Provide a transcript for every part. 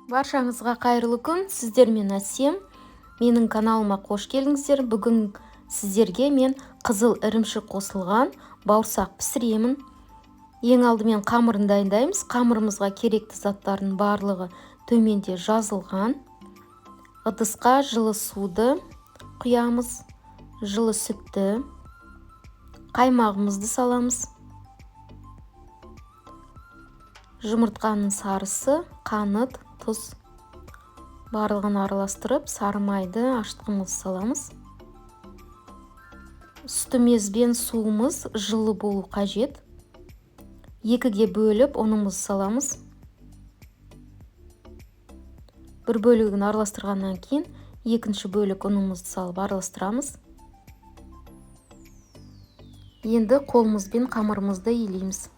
Баршаңызға қайырлы күн. Сіздермен Әсем. Менің каналыма қош келдіңіздер. Бүгін сіздерге мен қызыл ірімшік қосылған бауырсақ пісіремін. Ең алдымен қамырын дайындаймыз. Қамырымызға керекті заттардың барлығы төменде жазылған. Ыдысқа жылы суды құямыз, жылы сүтті, қаймағымызды саламыз. Жұмыртқаның сарысы, қант, тұз. Барлығын араластырып, сары майды, ашытқымызды саламыз. Сүтіміз бен суымыз жылы болу қажет. Екіге бөліп ұнымызды саламыз. Бір бөлігін араластырғаннан кейін екінші бөлік ұнымызды салып араластырамыз. Енді қолымызбен қамырымызды илейміз.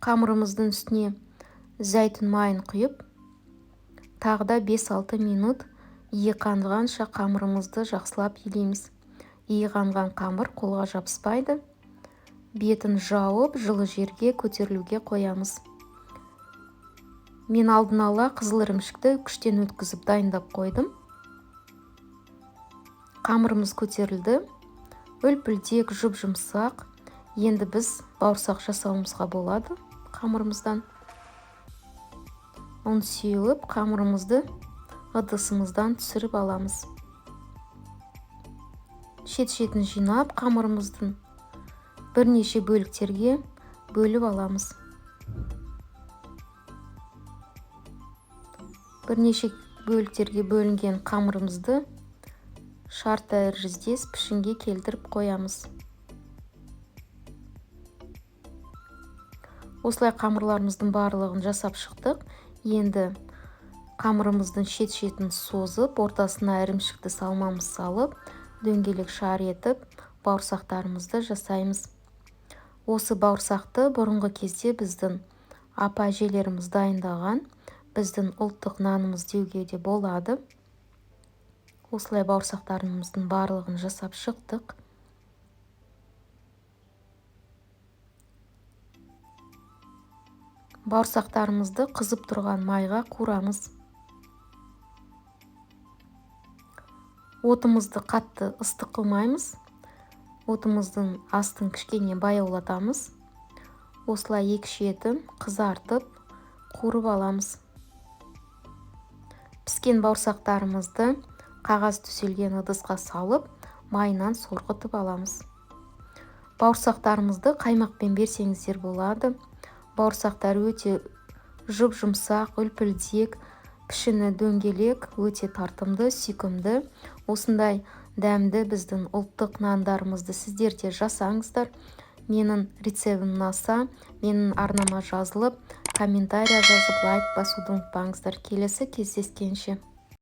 Қамырымыздың үстіне зәйтүн майын құйып, тағы да 5-6 минут иі қанғанша қамырымызды жақсылап илейміз. Иі қанған қамыр қолға жабыспайды. Бетін жауып, жылы жерге көтерілуге қоямыз. Мен алдын ала қызыл ірімшікті күштен өткізіп дайындап қойдым. Қамырымыз көтерілді. Үлпілдек, жұп-жұмсақ. Енді біз бауырсақ жасауымызға болады қамырымыздан. Ұн сеуіп, қамырымызды ыдысымыздан түсіріп аламыз. Шет-шетін жинап, қамырымыздың бірнеше бөліктерге бөліп аламыз. Бірнеше бөліктерге бөлінген қамырымызды шар тәріздес пішінге келтіріп қоямыз. Осылай қамырларымыздың барлығын жасап шықтық. Енді қамырымыздың шет-шетін созып, ортасына ірімшікті салмамыз салып, дөңгелек шар етіп, бауырсақтарымызды жасаймыз. Осы бауырсақты бұрынғы кезде біздің апа-әжелеріміз дайындаған, біздің ұлттық нанымыз деуге де болады. Осылай бауырсақтарымыздың барлығын жасап шықтық. Бауырсақтарымызды қызып тұрған майға қуырамыз. Отымызды қатты ыстық қылмаймыз. Отымыздың астын кішкене баяулатамыз. Осылай екі шетін қызартып, қуырып аламыз. Піскен бауырсақтарымызды қағаз төселген ыдысқа салып, майынан сорғытып аламыз. Бауырсақтарымызды қаймақпен берсеңіздер болады. Бауырсақтар өте жұп-жұмсақ, үлпілдек, пішіні дөңгелек, өте тартымды, сүйкімді. Осындай дәмді біздің ұлттық нандарымызды сіздер де жасаңыздар. Менің рецептім ұнаса, менің арнама жазылып, комментария жазып, лайк басуды ұмытпаңыздар. Келесі кездескенше.